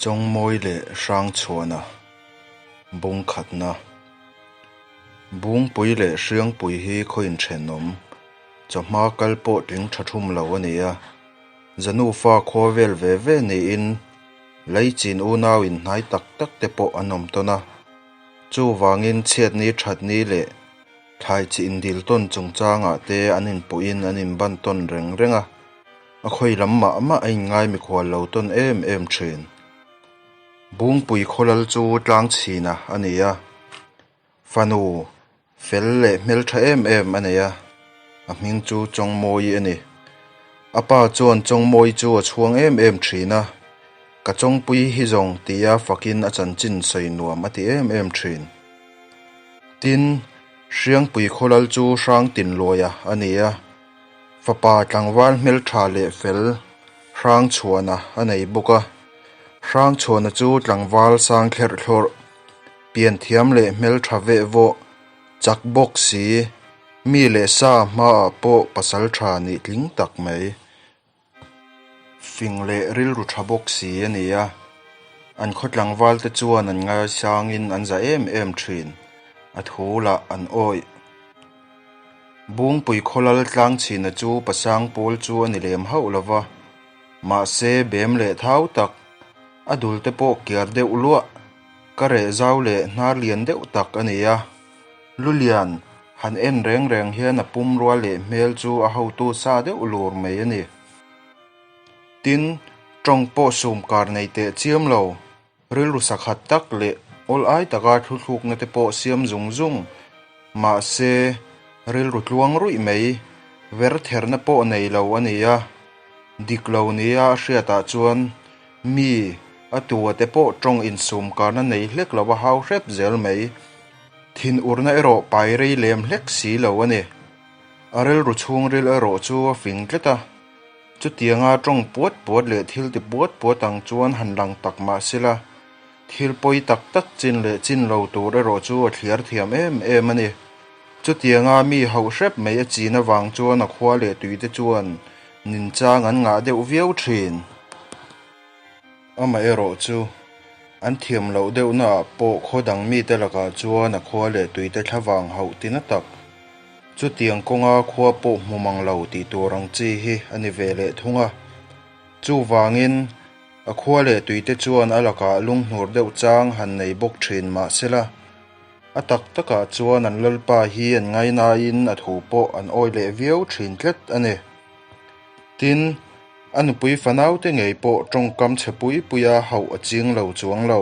Chawngmawi leh Hrangchhuana bung khatna Bungpui leh Hriangpui hi khaw inthenawm, chawhma kal pawh tling tha thum lo a ni a. Zanufa khua vel ve ve niin Leichin unau inhnai tak tak te pawh an awm tawn a. Chuvangin chhiatni thatni leh thlai chi indil tawn chungchangah te an inpuiin an inban tawn reng reng a. A khawi lam mah mah a inngai mikhual lo tawn em em thin. Bungpui khawlal chu tlang chhina a ni a, fanu fel leh hmeltha em em a nei a, a hming chu Chawngmawi a ni. A pa chuan Chawngmawi chu a chhuang em em thin a, ka Chawngpui hi zawng tia fakin a chanchin sawi nuam a ti em em thin. Tin, Hriangpui khawlal chu Hrangtinluaia a ni a. Fapa tlangval hmeltha leh fel Hrangchhuana a nei bawk a, Hrangchhuana chu tlangval sang thlerh thlawrh, pianthiam leh hmeltha veh vawh, chak bawk si, mi leh sa hmaah pawh pasal tha nih tling tak mai. Fing leh rilru tha bawk si a ni a, an khaw tlangval te chuan an ngaisangin an za em em thin, a thu lah an awih. Bungpui khawlal tlang chhina chu pasang pawl chu a ni lem hauh lo va, mahse bem leh thau tak, a dul te pawh kiar deuh luah, ka reh zau leh hnar lian deuh tak a ni a. Lulian, han en reng reng hian a pum rual leh hmel chu a hotu sa deuh lur mai a ni. Tin, tawng pawh sum kar nei teh chiam lo, rilru sakhat tak leh awl ai taka thuthlukna te pawh siam zung zung. Mahse, rilru tluang ruih mai, ver therna pawh nei lo a ni a. Dik lo nia a hriatah chuan mi a tua te pawh tawng insum karna nei hlek lo a hau hrep zel mai. Thinurna erawh pai rei lem hlek si lo a ni. A rilru chhungril erawh chu a fing tlat a. Chutianga tawng puat puat leh thil ti puat puat ang chuan han lang tak mah sela, thil pawi tak tak chin leh chin lo tur erawh chu a thliar thiam em em a ni. Chutianga mi hauh hrep mai a chin avang chuan a khua leh tuite chuan ninchang an ngah deuh viau thin. Amaherawh chu, an thiam loh deuhnaah pawh khaw dang mite lakah chuan a khua leh tuite thlavang hauh ti na tak. Chutiang kawnga khua pawh hmu mang lo tih tur ang chi hi a ni ve leh thung a. Chuvangin, a khua leh tuite chuan a lakah lunghnur deuh chang han nei bawk thin mah sela, a tak takah chuan an lalpa hi an ngainain a thu pawh an awi leh viau thin tlat a ni. Tin, a nupui fanaute ngei pawh tawngkam chhe pui puia hauh a ching lo chuang lo.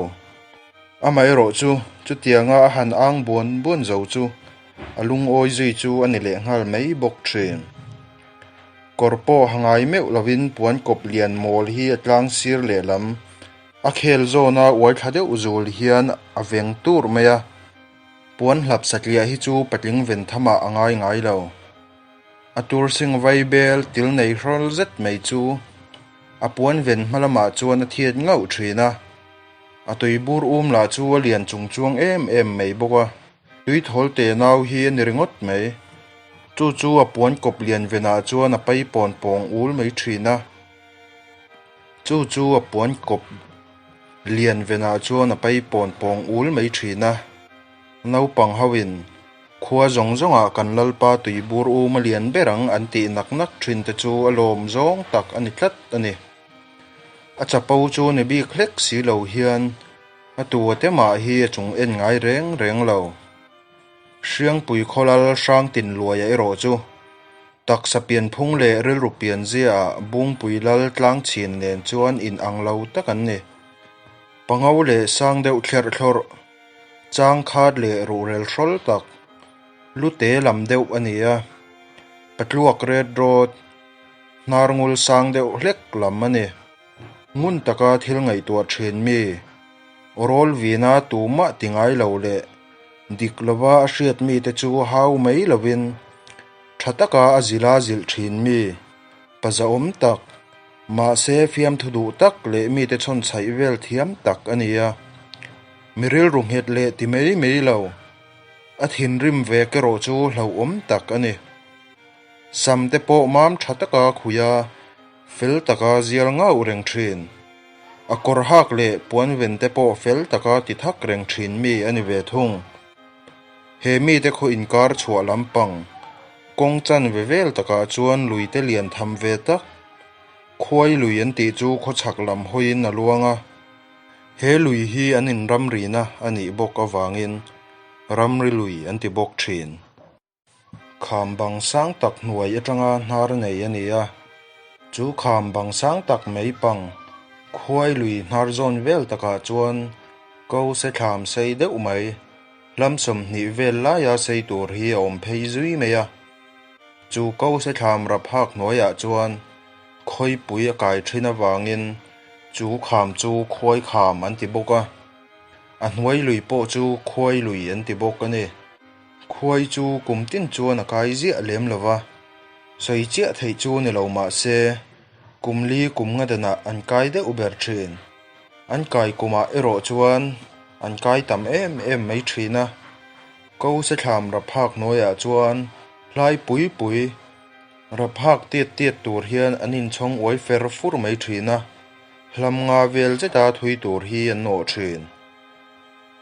Amaherawhchu, chutianga a han ang buan buan zo chu a lungawi zui chu a ni leh nghal mai bawk thin. Kawr pawh ha ngai meuh lovin puan kawp lian mawl hi a tlang sir lehlam a khel zawna uai thla deuh zul hian a veng tur mai a, puan hlap satliah hi chu patling ven thamah a ngai ngai lo. A tur sing vai bel til nei hrawl zet mai chu a puan ven hma lamah chuan a thiat ngauh thin a, a tui bur um lah chu a lian chung chuang em em mai bawk a. Tui thawl te nau hi a ni ringawt mai. Chu chu a puan kawp lian venah chuan a pai pawn pawng ul mai thin a. Chu chu a puan kawp lian venah chuan a pai pawn pawng ul mai thin a. Naupang hoin khua zawng zawngah kan Lalpa tuibur um a lian ber ang an tih nak nak thin te chu a lawm zawng tak a ni tlat a ni. A chapo chu ni bik hlek si lo hian A tu a te mah hi a chung en ngai reng reng lo. Hriangpui khawlal hrang tin luaia erawh chu taksa pianphung leh rilru pianziaah Bungpui lal tlang chhin nen chuan in ang lo tak an ni. Pangau leh sang deuh thlerh thlawrh, chang khat leh ruhrel hrawl tak, lute lam deuh a ni a, patluak red rawt, hnar ngul sang deuh hlek lam a ni. Ngun taka thil ngaihtuah thin mi, awrawl vina tumah ti ngai lo leh dik lova a hriat mite chu hau mai lovin tha taka a zila zilh thin mi, pazaawm tak, mahse fiamthu duh tak leh mite chhawnchhaih vel thiam tak a ni a. Mi rilru nghet leh ti mai mai lo, a thinrim ve erawh chu hlauhawm tak a ni. Sam te pawh mam tha taka khuih a, Fel taka zial ngauh reng thin. A kawr hak leh puan ven te pawh fel taka ti thak reng thin mi a ni ve thung. He mite khaw inkar chhuah lampang kawng chan ve vel takah chuan lui te lian tham ve tak, khuai lui an tih chu khawchhak lam hawiin a luang a. He lui hi an inramrina a nih bawk avangin ramri lui an ti bawk thin. Kham bang sang tak hnuai atanga hnar nei a ni a, chu kham bang sang tak mai pang khuai lui hnar zawn vel takah chuan ko se thlam sei deuh mai, hlam 20 vel laia sei tur hi a awm phei zui mai a. Chu ko se thlam rap hak hnuaiah chuan khawipui a kai thin avangin chu kham chu khuai kham an ti bawk a, a hnuai lui pawh chu khuai lui an ti bawk a ni. Khuai chu kum tin chuan a kai ziah lem lo va, sawi chiah theih chu ni lo mah se, kum li kum nga danah an kai deuh ber thin. An kai kumah erawh chuan an kai tam em em mai thin a, ko se thlam raphak hnuaiah chuan hlai pui pui, raphak tiat tiat tur hian an inchhawng uai fer fur mai thin a, hlam nga vel zeta thui tur hi an nawh thin.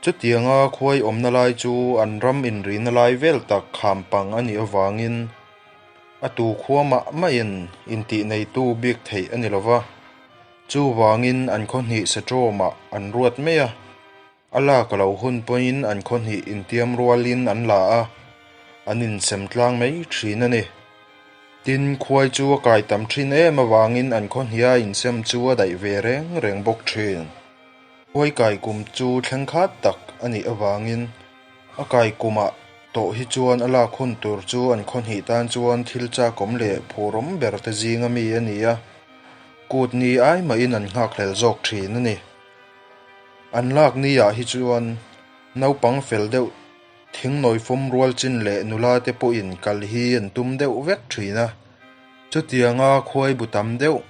Chutianga khuai awmna lai chu an ram inrihna lai vel tak kham pang a nih avangin a tu khua mah mahin intih neitu bik theih a ni lo va, chuvangin an khaw hnih Setrawmah an ruat mai a, a lak a lo hun pawhin an khaw hnih intiam rualin an la a, an insem tlang mai thin a ni. Tin, khuai chu a kai tam thin em avangin an khaw hniha insem chu a daih ve reng reng bawk thin. Khuai kai kum chu thleng khat tak a nih avangin a kai kumah tawh hi chuan a lak hun tur chu an khaw hnih tan chuan thil chakawm leh phurawm ber te zinga mi a ni a, kut ni ai mahin an nghakhlel zawk thin a ni. An lak ni ah hi chuan naupang fel deuh thingnawi fawm rual chin leh nula te pawhin kal hi an tum deuh vek thin a. Chutianga khuai bu tam deuh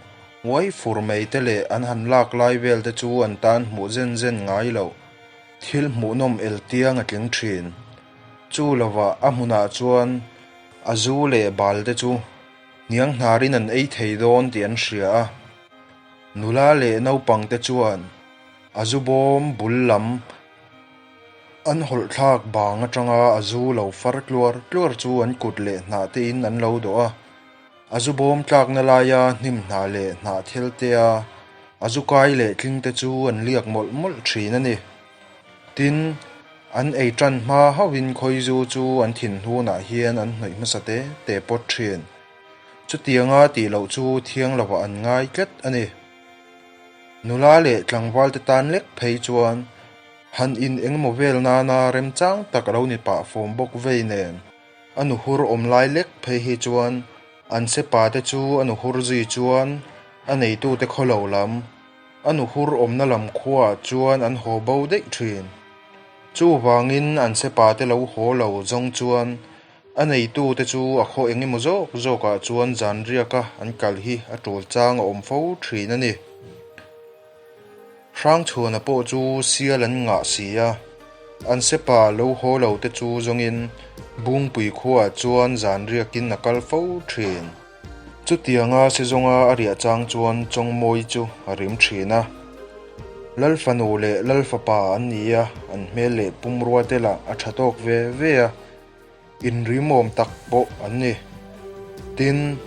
uai fur mai te leh an han lak lai vel te chu an tan hmuh zen zen ngai loh thil hmuhnawm el tiang a tling thin. Chu lovah a hmunah chuan a zu leh bal te chu hniang hnarin an ei thei dawn tih an hria a. Nula leh naupang te chuan a zu bawm bul lam An hawlh thlak bang atanga a zu lo far tluar tluar chu an kut leh hnah tein an lo dawh a. A zu bawm tlakna laia hnim hnah leh hnah thel te a a zu kai leh tling te chu an liak mawlh mawlh thin a ni. Tin, an ei tan hma hauhin khawizu chu an thin hnunah hian an hnawih hmasa te te pawt thin. Chutianga tih loh chu thiang lovah an ngai tlat a ni. Nula leh tlangval te tan lek phei chuan han in engemaw vel nana remchang tak a lo ni pah fawm bawk vei nen a nuhur awm lai lek phei hi chuan an sepa te chu a nuhur zui chuan a neitute khaw lo lam a nuhur awmna lam khuaah chuan an haw bo daih thin. Chuvangin an sepa te lo haw lo zawng chuan A neitute chu a khaw eng emaw zawk zawkah chuan zan riaka an kal hi a tul chang a awm fo thin a ni. Hrangchhuana pawh chu sial an ngah si a, an sepa lo haw lo te chu zawngin Bungpui khuaah chuan zan riakin a kal fo thin. Chutianga se zawnga a riah chang chuan Chawngmawi chu a rim thin a. Lal fanu leh Lal fapa an ni a, an hmel leh pumrua te lah a tha tawk ve ve a. Inrimawm tak pawh an ni. Tin,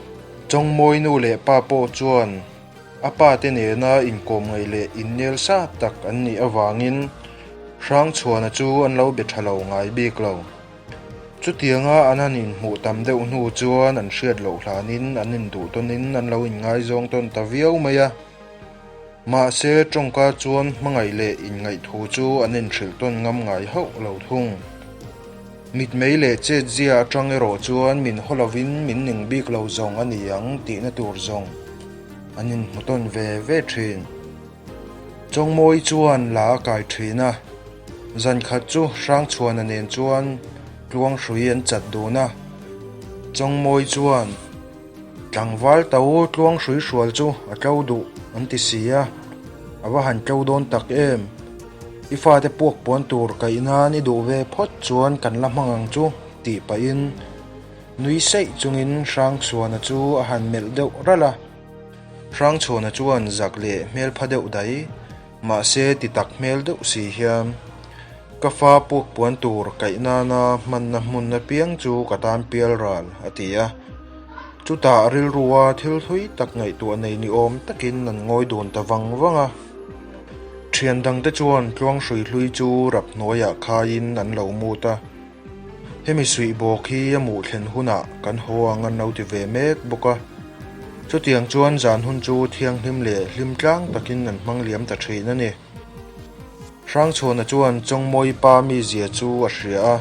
Chawngmawi nu leh pa pawh chuan a pa te nena inkawm ngaih leh innel sa tak an nih avangin Hrangchhuana chu an lo be tha lo ngai bik lo. Chutianga an han inhmuh tam deuh hnu chuan an hriat loh hlanin an induh tawnin an lo inngaizawng tawn ta viau mai a. Mahse, tawngka chuan hmangaih leh inngaih thu chu an inhrilh tawn ngam ngai hauh lo thung. Mitmei leh chetzia atang erawh chuan min haw lovin min ning bik lo zawng a ni ang tihna tur zawng an inhmu tawn ve ve thin. Chawngmawi chuan la a kai thin a, zan khat chu Hrangchhuana nen chuan tluang hrui an chat dun a. Chawngmawi chuan, Tlangval to tluang hrui hrual chu a tlo duh an ti si a, a va han tlo dawn tak em? I fate puak puan tur kaih nan i duh ve phawt chuan kan la hmang ang chu tih pahin nui seih chungin Hrangchhuana chu a han melh deuh ralh a. Hrangchhuana chuan zak leh hmelpha deuh dai. Mahse ti tak hmel deuh si hian ka fa puak puan tur kaih nana hmanna hmun apiang chu ka tan pial ral, a ti a. Chutah rilrua thil thui tak ngaihtuah nei ni awm takin an ngawi dun ta vang vang a. Thian dangte chuan tluang hrui hlui chu rap hnuaiah khaiin an lo mut a. Hemi suih bawk hi a muh thlen hunah kan haw ang an lo ti ve mek bawk a. Chutiang chuan zan hun chu thianghlim leh hlim tlang takin an hmang liam ta thin a ni. Hrangchhuana chuan Chawngmawi pa mizia chu a hria a.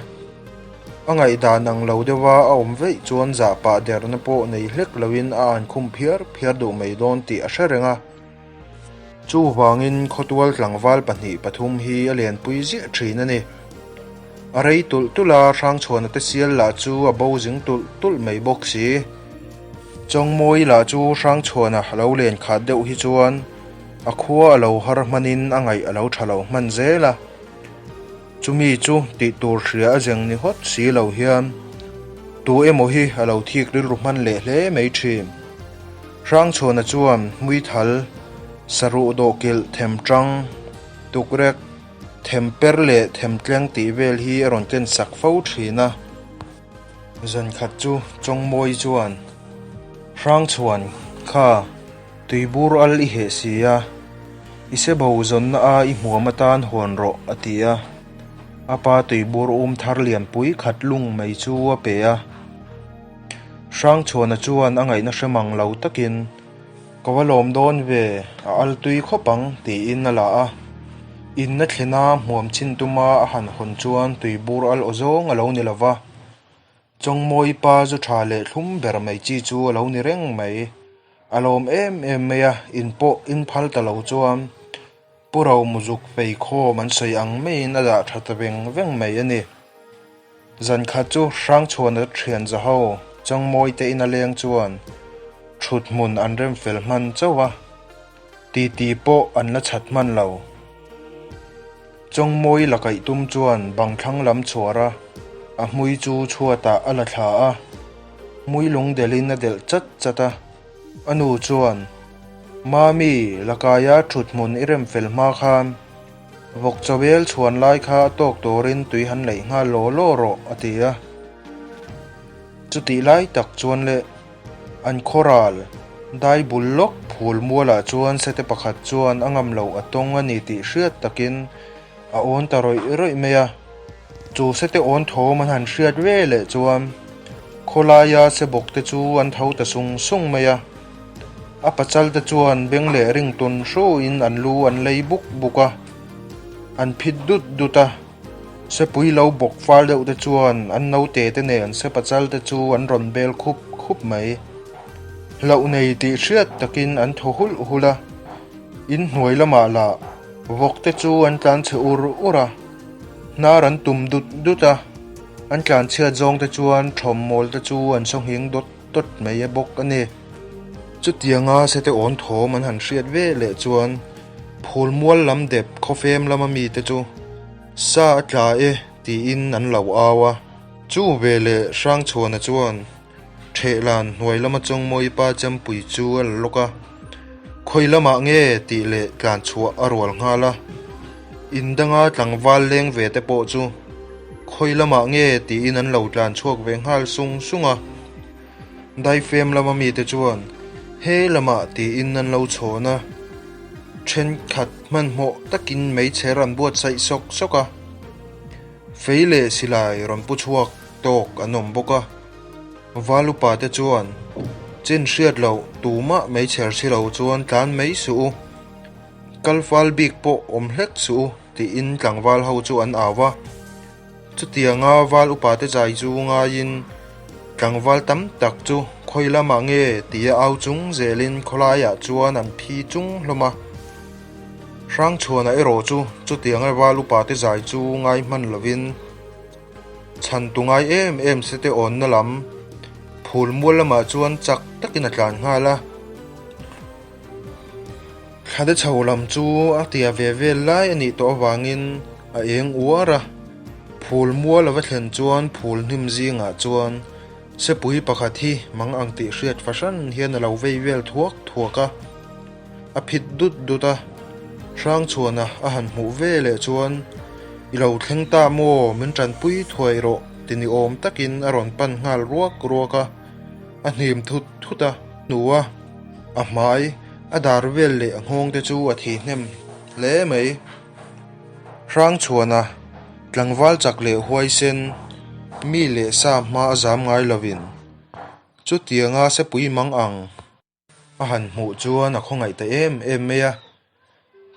A ngaihdan ang lo deuha a awm veih chuan zah pah derna pawh nei hlek loin a ankhum phiar phiar duh mai dawn tih a hre reng a. Chuvangin khawtual tlangval pahnih pathum hi a lenpui ziah thin a ni. A rei tulh tulh a, Hrangchhuana te sial lah chu a bo zing tulh tulh mai bawk si. Chawngmawi lah chu Hrangchhuana a lo len khat deuh hi chuan a khua a lo har hmanin a ngaih a lo tha lo hman zel a. Chumi chu tih tur hria a zeng ni hawt si lo hian tu emaw hi a lo thik rilru hman leh hle mai thin. Hrangchhuana chuan hmuithal, saruh dawhkilh them tang, tukrek, them per leh them tleng tih vel hi a rawn ken sak fo thin a. Zankhat chu Chawngmawi chuan Hrangchhuan kha Tuibur al i heh si a, i se bo zawnna a i hmuam atan hawn rawh, a ti a. A pa tuibur um thar lianpui khat lung mai chu a pe a. Hrangchhuana chuan a ngaihna hre mang lo takin, Ka va lawm dawn ve, a al tui khawp ang, tiin a la a. Inna thlena hmuam chin tuma a han hawn chuan tuibur al aw zawng a lo ni lo va. Chawngmawi pa zu tha leh thlum ber mai chi chu a lo ni reng mai. A lawm em em mai a, in pawh in phal ta lo chuan Pu Romuzuk feikhawm an sawi ang maiin a dah tha ta veng veng mai a ni. Zan khat chu Hrangchhuana thian zaho Chawngmawi te ina leng chuan thut hmun an rem fel hman chauh a, titi pawh an la chhat hman lo. Chawngmawi la kaih tum chuan bang thlang lam chhuar a, a hmui chu chhuatah a la thla a, hmui lung delhin a delh chat chat a. A nu chuan, Mami, la kaia thut hmun i rem fel hma khan vawk chawel chhuan lai kha a tawk turin tui han leih nghal law law rawh, a ti a. Chutih lai tak chuan le an khawral dai bul lawk phul mualah chuan sete pakhat chuan a ngam loh a tawng a ni tih hriat takin a awn ta rawih rawih mai a. Chu sete awn thawm an han hriat ve leh chuan khawlaia sebawk te chu an tho ta sung sung mai a. A pachal te chuan beng leh ring tawn hruin an lu an lei buk buk a, an phit dut dut a. Sepui lo bawk fal deuh te chuan an naute te nen sepachal te chu an rawn bel khup khup mai. Hlauh nei tih hriat takin an thaw hulh hulh a, in hnuai lamah lah vawk te chu an tlan chhe ur ur a, hnar an tum dut dut a, an tlan chhiat zawng te chuan thawm mawl te chu an saw nghing dawt dawt mai a bawk a ni. Chutianga sete awn thawm an han hriat ve leh chuan Phulmual lam dep khawfem lama mite chu sa a tla e tiin an lo au a. Chu veleh Hrangchhuana chuan Thehlan hnuai lama Chawngmawi pa Chempui chu a la lawk a, Khawi lamah nge tih leh tlan chhuah a rual nghal a. In danga tlangval leng ve te pawh chu khawi lamah nge tiin an lo tlan chhuak ve nghal sung sung a. Daifem lama mite chuan he lamah tiin an lo chhawn a, thenkhat hmanhmawh takin meichher an buatsaih sawk sawk a, fei leh silai rawn pu chhuak tawk an awm bawk a. Val upa te chuan chin hriat loh tumah meichher si lo chuan tlan mai suh u, kal fal bik pawh awm hlek suh u tiin tlangval ho chu an au va. Chutianga val upate zai chu ngaiin tlangval tam tak chu khawi lamah nge tia au chung zelin khawlaiah chuan an phi chung hlawm a. Hrangchhuana erawh chu chutianga val upate zai chu ngai hman lovin chhan tu ngai em em sete awnna lam phul mual lamah chuan chak takin a tlan nghal a. Thlade chho lam chu a tia ve vel lai a nih tawh avangin a eng uar a, phul mual a va thlen chuan phul hnim zingah chuan sepui pakhat hi mang ang tih hriat fahran hian a lo vei vel thuak thuak a, a phit dut dut a. Hrangchhuana a han hmuh ve leh chuan, I lo thleng ta maw, min tanpui thuai rawh ti ni awm takin a rawn pan nghal ruak ruak a, a hnim thut thut a hnu a, a hmai a dar vel leh a nghawng te chu a thi hnem hle mai. Hrangchhuana tlangval chak leh huaisen mi leh sa hma a zam ngai lovin chutianga sepui mang ang a han hmuh chuan a khawngaih ta em em mai a.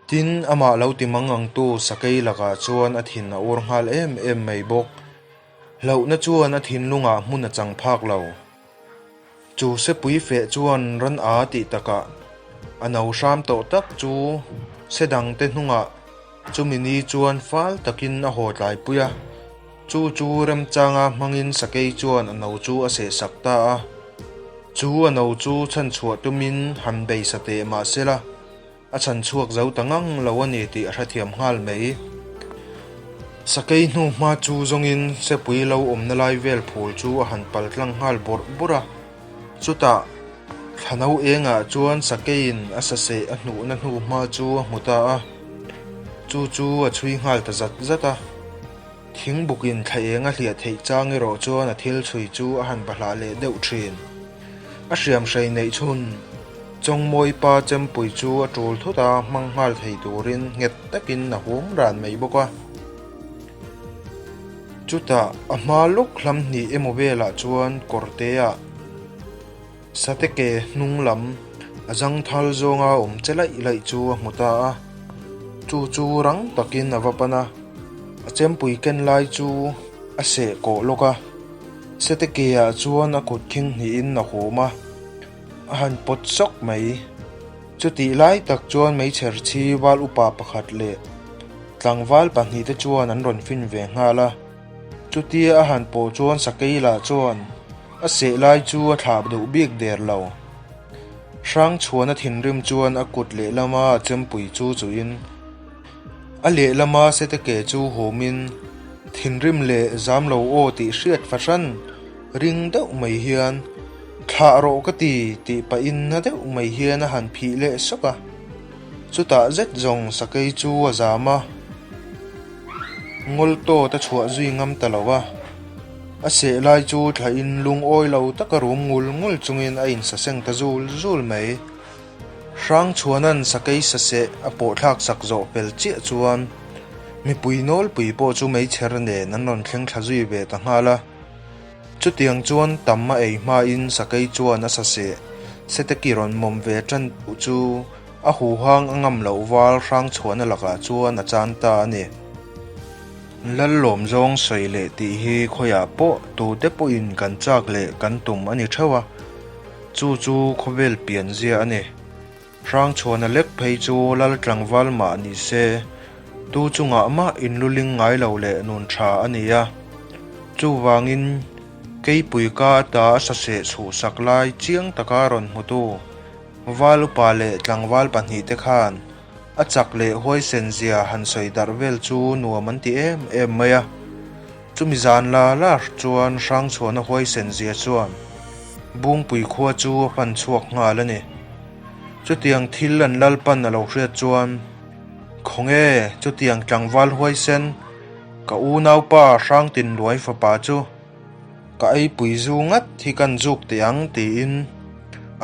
Tin, amah lo ti mang angtu sakei lakah chuan a thin a ur nghal em em mai bawk. Hlauhna chuan a thinlungah hmun a chang phak lo. Chu sepui feh chuan ran a tih takah a no hram tawh tak chu se dangte hnungah chumi ni chuan fal takin a haw tlaipui a. Chu chu remchanga hmangin sakei chuan a no chu a sehsak ta a. Chu a no chu chhanchhuah tumin han bei sa teh mah sela, a chhanchhuak zo ta ngang lo a ni tih a hrethiam nghal mai. Sakei hnu hma chu zawngin sepui lo awmna lai vel phul chu a han pal tlang nghal bawrh bawrh a. Chutah thla no engah chuan sakeiin a saseh a hnuhna hnu hma chu a hmu ta a, chu chu a chhui nghal ta zat zat a. Thingbukin thla eng a hliah theih chang erawh chuan a thil chhui chu a han bahlah leh deuh thin. A hriamhrei neih chhun Chawngmawi pa chempui chu a tul thut a, hmang nghal thei turin nghet takin a hum ran mai bawk a. Chutah a hma lawk hlam hnih emaw velah chuan kawrteah Sate ke hnung lam a zangthal zawnga awm che laih laih chu a hmu ta a, chu chu rang takin a va pan a, a chempui ken lai chu a seh kawh lawk a, sate ke ah chuan a kut khing hnihin a hum a, a han pawt sawk mai. Chutih lai tak chuan meichher chhi val upa pakhat leh tlangval pahnihte chuan an rawn fin ve nghal a. Chutia a han pawh chuan sakei lah chuan a seh lai chu a thlah duh bik der lo. Hrangchhuana thinrim chuan a kut lehlama a chempui chu chuhin a lehlama sete ke chu humin thinrim leh zam lo aw tih hriat fahran ring deuh mai hian thlah rawh ka ti tih pahin na deuh mai hian a han phih leh sawk a. Chutah zet zawng sakei chu a zam a. Ngawl tawt a chhuah zui ngam ta lo a, a seh lai chu thlain lungawi lo taka rum ngul ngul chungin a insaseng ta zul zul mai. Hrangchhuana'n sakei saseh a pawhthlak sak zawh fel chiah chuan mipui nawlpui pawh chu meichher nen an rawn thleng thla zui ve ta nghal a. Chutiang chuan tam a ei hmain sakei chuan a saseh seteki rawn mawm ve tan tuh chu A huhang a ngam loh val hrangchhuahna lakah chuan a chan ta a ni. Lallawm zawng sawi leh tih hi khawiah pawh tute pawhin kan chak leh kan tum a ni theuh a, chu chu khawvel pian zia a ni. Hrangchhuahna lek phei chu lal tlangval mah ni se, tu chungah mah inluling ngai lo leh nun tha a ni a. Chuvangin keipui ka ata a saseh chhuhsak lai chiang taka rawn hmutu Val upa leh tlangval pahnihte khan a chak leh huaisen zia han sawi darh vel chu nuam an ti em em mai a. Chumi zan la la chuan Hrangchhuana huaisen zia chuan Bungpui khua chu a pan chhuak nghal a ni. Chutiang thil an lalpan a lo hriat chuan, Khawnge chutiang tlangval huaisen ka unaupa Hrangtinluai fapa chu Ka eipui zu ngat hi kan zuk teh ang tiin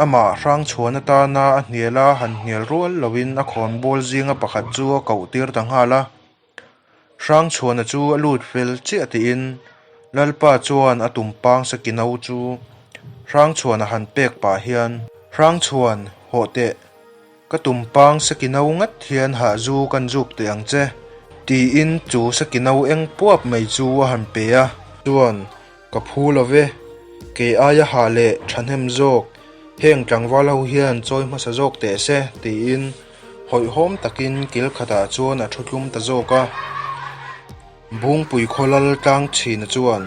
amah hrangchhuan atana a hnial a, han hnial rual loin a khawnbawl zinga pakhat chu a koh tir ta nghal a. Hrangchhuana chu a lut fel chiah tiin Lalpa chuan a tumpang seki no chu Hrangchhuana han pek pah hian, Hrangchhuan, hawh teh. Ka tumpang seki no ngat hian hah zu kan zuk teh ang che, tiin chu seki no eng puap mai chu a han pe a. Chuan, ka phu lo ve, kei aia hah leh thahnem zawk, heng tlangval ho hian chawi hmasa zawk teh se, tiin hawihhawm takin kil khatah chuan a thu tlum ta zawk a. Bungpui khawlal tlang chhina chuan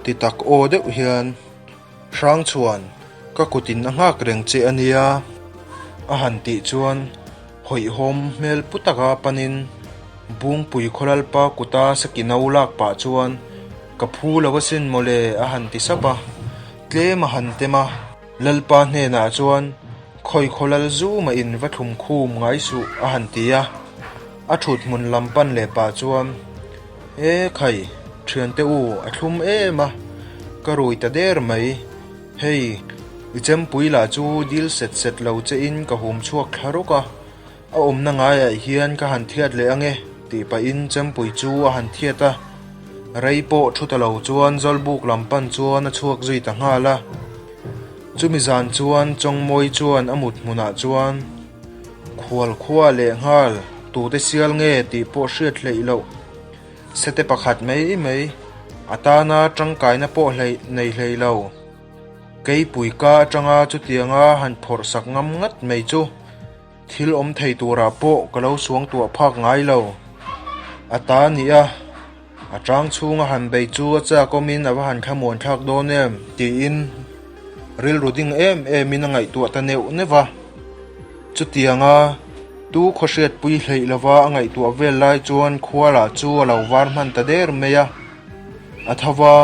ti tak aw deuh hian, Hrangchhuan, ka kutin a nghak reng che a nia, a han tih chuan hawihhawm hmel pu taka panin Bungpui khawlalpa kuta seki no lak pah chuan, Ka phu lo asin mawle, a han ti sap a, tlem a han tem a. Lalpa hnenah chuan, Khawi khawlal zu mah in va thlum khum ngai suh, a han ti a. A thut hmun lam pan leh pah chuan, E khai, thiante u, a thlum em a, ka rui ta der mai. Hei, i chempui lah chu dil set set lo che in ka hum chhuak thla rawk a, a awmna ngaiah hian ka han thiat leh ange tih pahin chempui chu a han thiat a. Rei pawh thu ta lo chuan Zawlbuk lam pan chuan a chhuak zui ta nghal a. Chumi zan chuan Chawngmawi chuan a mut hmunah chuan Khual khua leh nghal tute sial nge tih pawh hriat hleih loh. Sete pakhat mai mai a tana tangkaina pawh hleih nei hlei lo. Keipui ka atanga chutianga han phawrh sak ngam ngat mai chu thil awm thei turah pawh ka lo suang tuah phak ngai lo. A ta nia, a tang chhunga han bei chu a chak awmin a va han thlamuan thlak dawn em tiin rilru ding em emin a ngaihtuah ta neuh neuh va. Chutianga tu khawhriatpui hleih lova a ngaihtuah vel lai chuan khua lah chu a lo var hman ta der mai a. A tho va,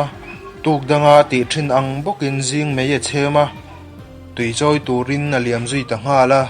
tuk danga tih thin ang bawkin zing mai a chhem a, tui chawi turin a liam zui ta nghal a.